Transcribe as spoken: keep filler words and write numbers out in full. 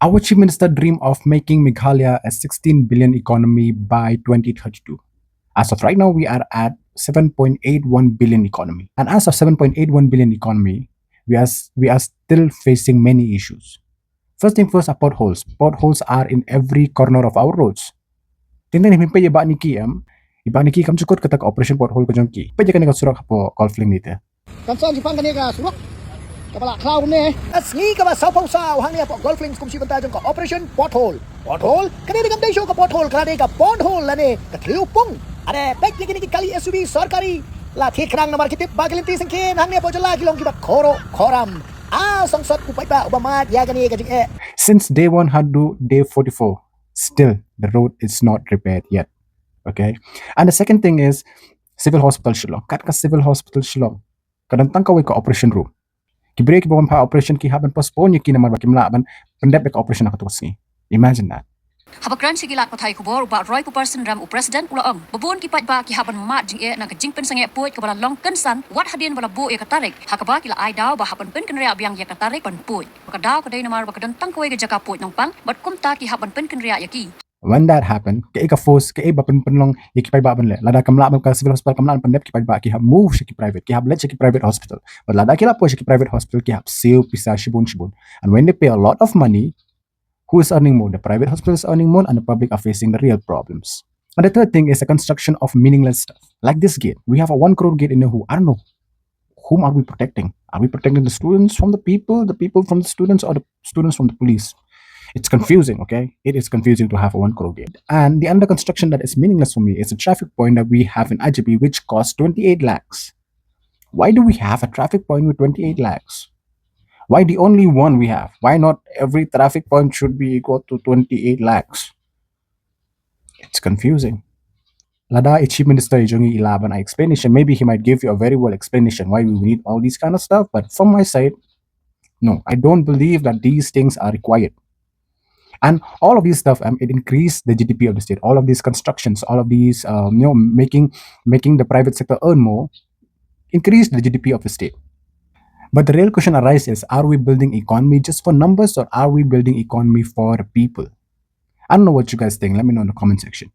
Our Chief Minister dream of making Meghalaya a sixteen billion economy by twenty thirty-two. As of right now, we are at seven point eight one billion economy. And as of seven point eight one billion economy, we are s- we are still facing many issues. First thing first are potholes. Potholes are in every corner of our roads. Teng teng ni pynpeit ïa i Bah Nicky em. I Bah Nicky kam ju kut kata ka operation pothole ka jong ki. Peit ïa kane ka surok hapoh Golf Link ni te. Kan sa jingpang kane ka surok kaba la khlaw ne. Ka sngi kaba saw phew saw hangne hapoh Golf Link kum shi bynta jong ka operation pothole. Pothole? Kane dei kam dei shuh ka pothole, kane dei ka bond hole lane ka thliew pung. Are peit ïa kine ki kali S U V sorkari. La thied khnang namar ki tip ba ki lynti syngkien hangne hapoh jylla ki long kiba khoro khoram. A sangsot u paidbah uba mad ïa kane ka jingeh. Since day one haduh day forty-four, still the road is not repaired yet. Okay. And the second thing is Civil Hospital Shillong. Kat ka Civil Hospital Shillong, ka don tang kawei ka operation room. Ki briew kiba wan phah operation ki hap ban postpone ïa ki namar ba kim lah ban pyndep ïa ka operation ha kato ka sngi. Imagine that. Haba kren sha ki lad pathai khubor, u Bah Roy Puparson Rem, u President, u la ong ba bun ki paidbah ki hap ban mad jingeh na ka jingpynsangeh puid kaba la long kynsan wat hadien ba la buh ïa ka tarik, ha kaba ki la ai daw ba hap ban pynkynriah biang ïa ka tarik ban puid. Ba ka daw ka dei namar ba ka don tang kawei ka jaka puid nongpang, bad kumta ki hap ban pynkynriah ïa ki. When that happened, kaei ka force, kaei ba pyn pynlong ïa ki paidbah ban leh? Lada kam lah ban, ka civil hospital kam lah ban pyndep, ki paidbah ki hap move sha ki private, ki hap leit sha ki private hospital. But lada ki lah poi sha ki private hospital, ki hap siew pisa shibun shibun. And when they pay a lot of money, who is earning more? The private hospital is earning more, and the public are facing the real problems. And the third thing is the construction of meaningless stuff. Like this gate, we have a one crore gate in Nahu. I don't know. Whom are we protecting? Are we protecting the students from the people, the people from the students, or the students from the police? It's confusing, okay? It is confusing to have a one crore gate. And the under construction that is meaningless for me is a traffic point that we have in I G P, which costs twenty-eight lakhs. Why do we have a traffic point with twenty-eight lakhs? Why the only one we have? Why not every traffic point should be equal to twenty-eight lakhs? It's confusing. Lada i Chief Minister i jong ngi i lah ban ai explanation, maybe he might give you a very well explanation why we need all these kind of stuff. But from my side, no, I don't believe that these things are required. And all of these stuff, um, it increased the G D P of the state. All of these constructions, all of these, um, you know, making making the private sector earn more, increase the G D P of the state. But the real question arises is, are we building economy just for numbers, or are we building economy for the people? I don't know what you guys think. Let me know in the comment section.